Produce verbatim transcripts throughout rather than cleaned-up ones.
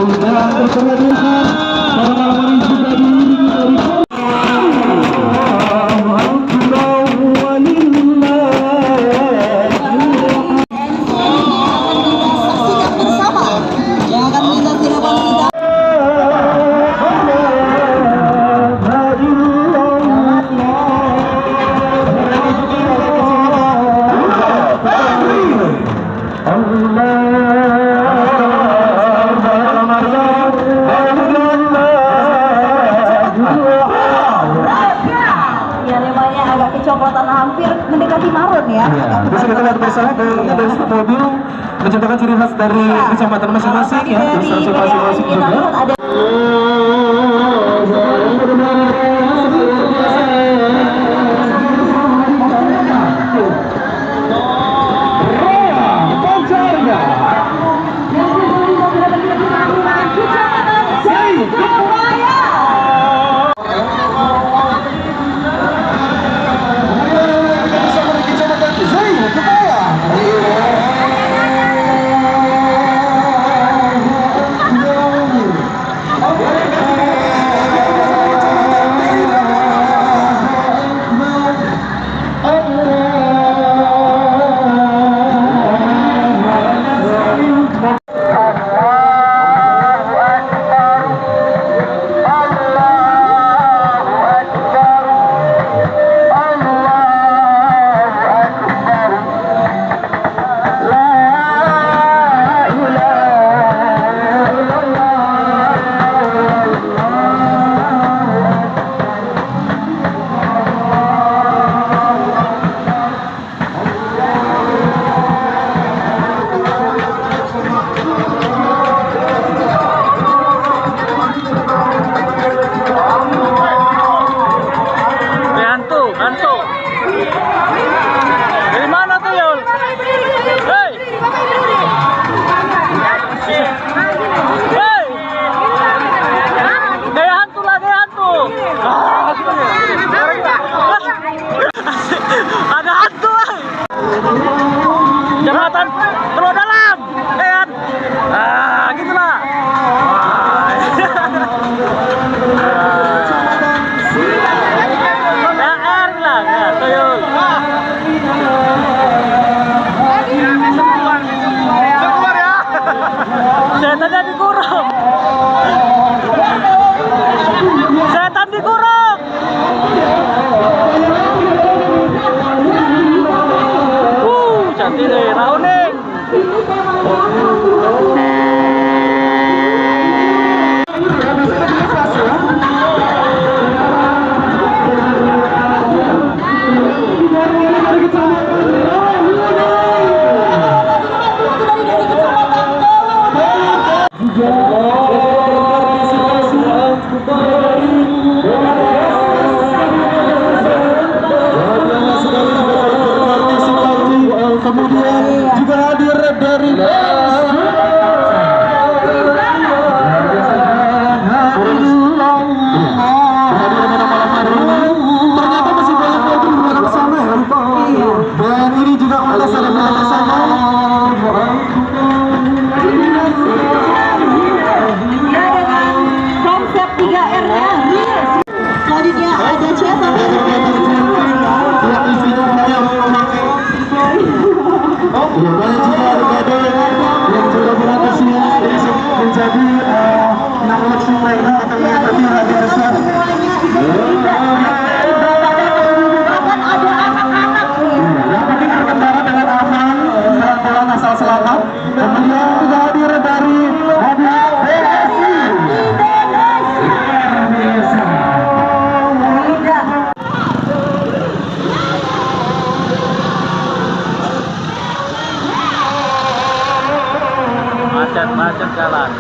Dan terperhatikan pada malam hari juga diiringi oleh Saksikan bersama. Yang akan kita silakan kita. Ya, lemahnya agak kecoklatan, hampir mendekati marun ya. Iya, bisa kita lihat bersama dari, dari mobil menciptakan ciri khas dari kecamatan masing-masing ya, dari masing-masing juga. Ada Eh, hantu, hantu. Dari mana tu, Yul? Hei! Hei! Gaya hantu lah, gaya hantu. Ah. Ada hantu, eh. Jembatan Teluk Dalam, eh, kan? Ah, gitulah. Ah. Ya, kan lah, ya, tuyul. Setan jadi kurung. Setan dikurung. Uh, cantik deh, Rauni. Kemudian juga hadir dari Ternyata masih banyak lagi di belakang sana ya. Dan ini juga kontestan yang datang ke sana. Ya, dengan konsep tiga R-nya, real. Selanjutnya ada Cia sampai dengan. Ya, isinya banyak. Ya, banyak juga adik-adik yang sudah berangkat siang menjadi, eh, anak laki mereka akan mengikuti hari besar. Bahkan ada anak-anak nih. Yang penting berkendara dengan aman, dalam jalan asal selamat. Kemudian juga hadir dari mobil B S I Indonesia. Macet-macet jalan.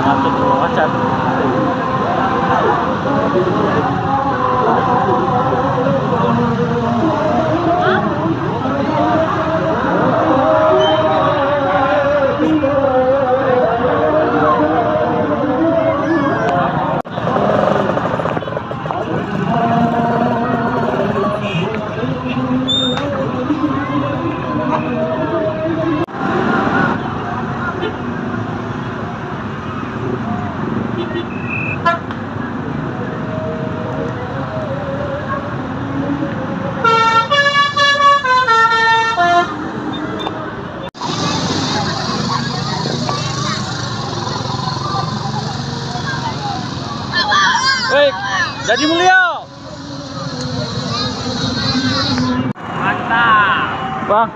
Macet, macet. Jadi mulia. Mantap. Bang.